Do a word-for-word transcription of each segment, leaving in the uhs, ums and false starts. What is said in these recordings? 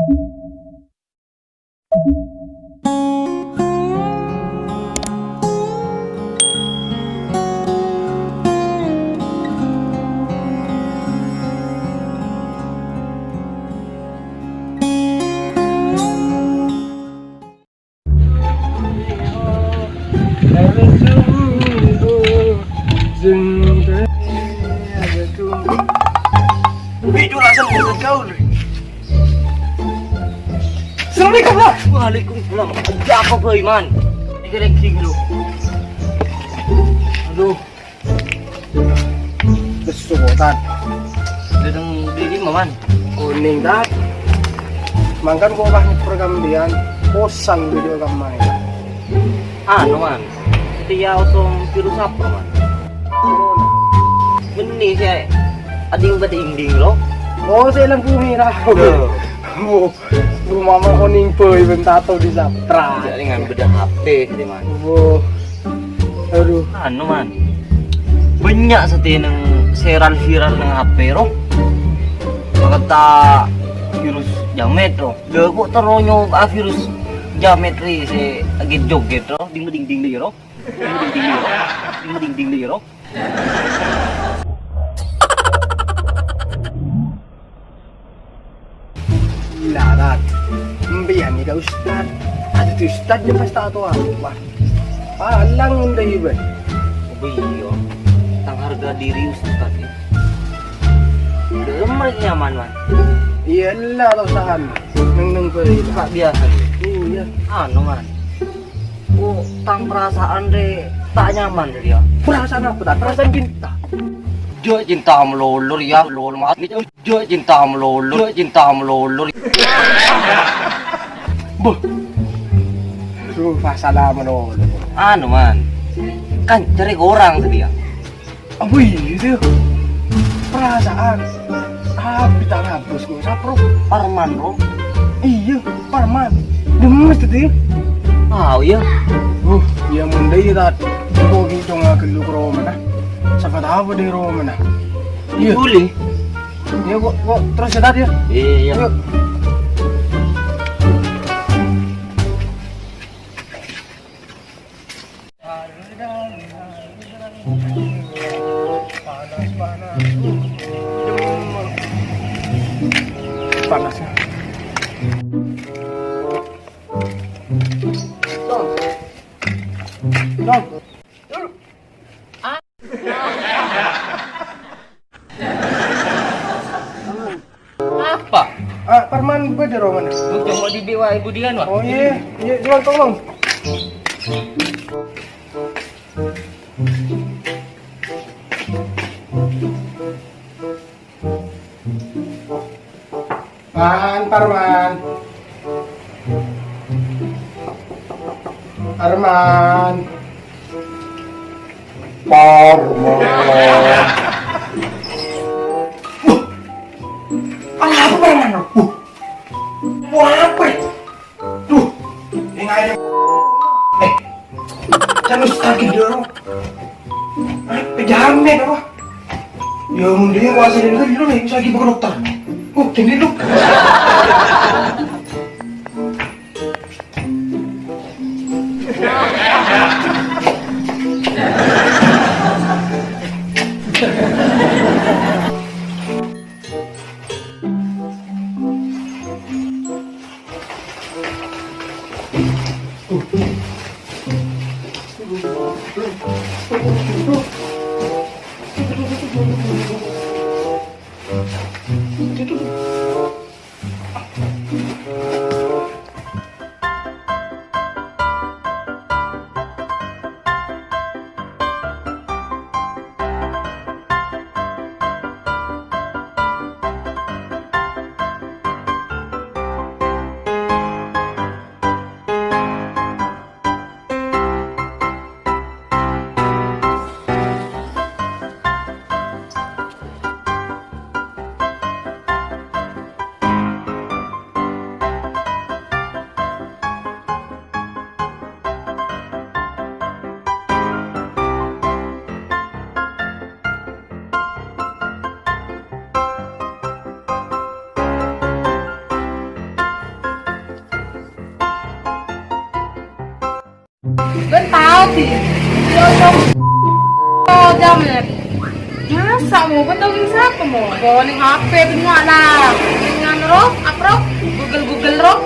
Wih, curang sama dengan kau, Lur. Assalamualaikum, Bang. Waalaikumsalam. Ada apa, Boy, Man? Ini ranking lu. Aduh. Lesu, Tan. Udah deng beli lima, Man. Kuning, Tan. Mangkan gua obah nyeper kambiyan, posang video kamma. Anu, Man. Tia otong virus apa, Man? Corona. Benih sih, ading pada inding lo. Oh, saya lampu merah. Tuh. Oh, rumah mah kuning boy, ben tato di Saptra. Jadi ngambil H P, gitu, Man. Oh, aduh. Anu, Man. Banyak sih neng seran viral neng H P, roh. Kata virus jamet, roh. Lha kok terus nyoba virus jamet ri se joget-joget, roh. Ding ding ding ding, roh. Ding ding ding, roh. Ding ding ding, roh. Lah, Tat. Empiyan nèka ustad. Adhâddhi ustad ya pas ta' towa. Wah. Palang ndâi, Bân. Oh, iyâ. Tang harga diri ustad, ya. Belum lagi nyaman, Man. Iyâ, ella, ta' usah, Man. Neng-neng bhâi. Kok biasa, ya? Iyâ. Anu, Man. Oh, tang perasaan re ta' nyaman re, ya. Perasaan apa, Tan? Perasaan cinta. Jhâ' cinta malolo, ya. Lolo mati. Jhâ' cinta malolo, jhâ' cinta malolo. Beuh. Duh, masalah malolo. Anu, Man. Kan cari orang tadi, ya. Apa itu? Perasaan. Tapi ta' ngabâs kok. Sapa, Ro? Parman, Ro. Iyâ, Parman. Demes tadi. Tao, ya. Uh, ya, mon dâi, Tat. Kok gitu ngagellu ka romana. Sapa tao dâi romana. Iyâ. Boleh. Ya, kok, kok terus ya, Tat, ya? Iyâ, iyâ. Yuk. Panas, panas. Panas, ya. Dong. Dong. Apa? Ah, Parman bâdâ romana. Lu coba didik wae budian, wah. Oh, iyâ. Iyâ, jual tolong. Man, Parman. Parman. Parman. Wah. Ala apa, Parman? Wah. Wah, apa? Duh, enggak ada. Eh, jangan sakit dulu. Hah? Pejamet apa? Ya, mending gua sini dulu nih, saya lagi ke dokter. Oh, sini dulu. Bân tao, Di. Yo, yo. Oh, Jamet. Masa' mo, bân tao neng sapa mo? Mo neng H P bânnya' la. Neng anu, Rok, apa, Rok? Google, Google, Rok.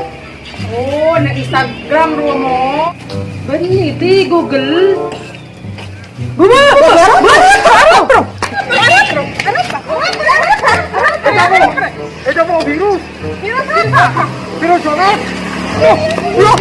Oh, neng Instagram rowa mo. Bânnè, Di, Google. Buru, buru, buru, buru. Ada apa? Ada apa? Ada apa? Ada apa? Virus. Virus apa? Virus corona. Loh, loh.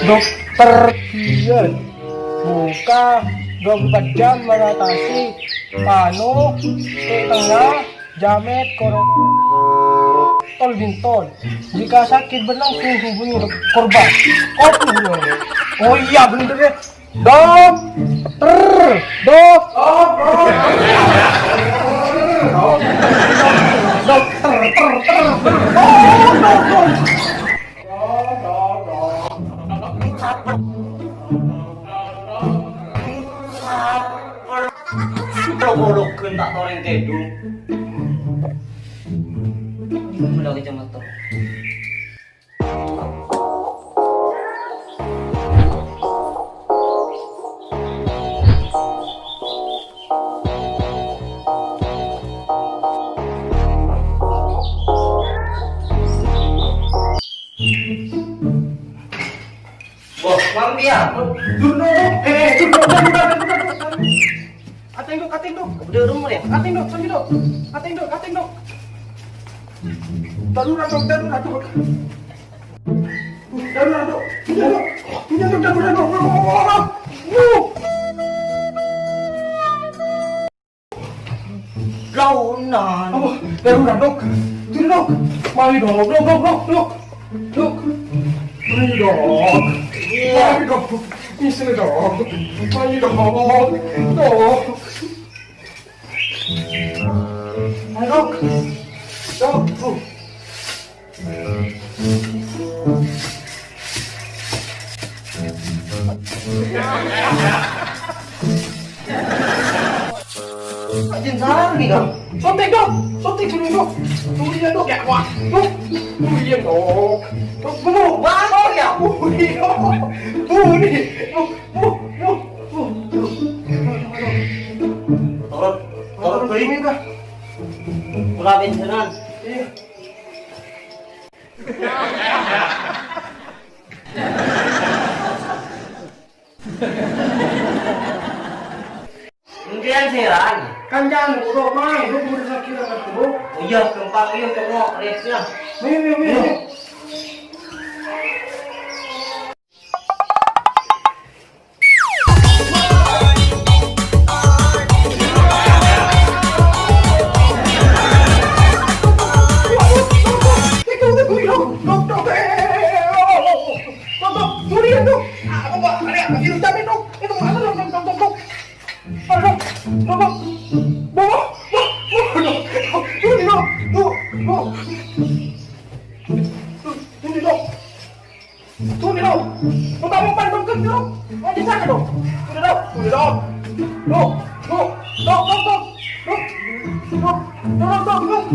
Dokter Dian buka dua puluh empat jam mengatasi panu, tenga, jamet, korong, tol bintol. Jika sakit berlangsung, hubungi dok-, korban. Oh, iya, bener ya. Dokter, dok, dokter, ter, ter, ter. Sudah bolok gentak toreng tedung. Mulai kecamatan. Wah, Mang Pian. Durno, eh, durno, durno, durno, durno. Ateng, Dok, ateng, Dok. Udah, rumah ya? Ateng, Dok, sambil, Dok. Ateng, Dok, ateng, Dok. Darurat, Dok, darurat, Dok. Darurat, Dok. Darurat, Dok. Darurat, Dok. Launan. Apa? Darurat, Dok. Dok, Dok. Mari, Dok. Dok, Dok, Dok, Dok. Dok. Mari, Dok. Iya. Mari, Dok. Bisa, Dok. Mari, Dok. Dok. Mari, Dok. Dok. Ajin sarang nih, Kang. Suntik, Dok. Suntik dulu, Dok. Durian, Dok. Ya, wah. Dok. Durian, Dok. Dok, bu, bu. Wah, ya. Bu, bu, bu. Bu, bu, bu. Turun, turun, turun. Ini, Kang. Kula pinjenan. Iya. Enggiyan, Seran. Kancana, Bro, main, Bro, udah sakit, Bro. Oh iya, gampang, iya, cowok, resnya. Ayo, ayo, ayo, ayo. Tuli, Dok. Tuli, Dok. Mau kamu pan bengkek, Dok? Mau di sana, Dok. Tuli, Dok. Tuli, Dok. Dok, Dok, Dok, Dok, Dok. Dok, Dok, Dok, Dok.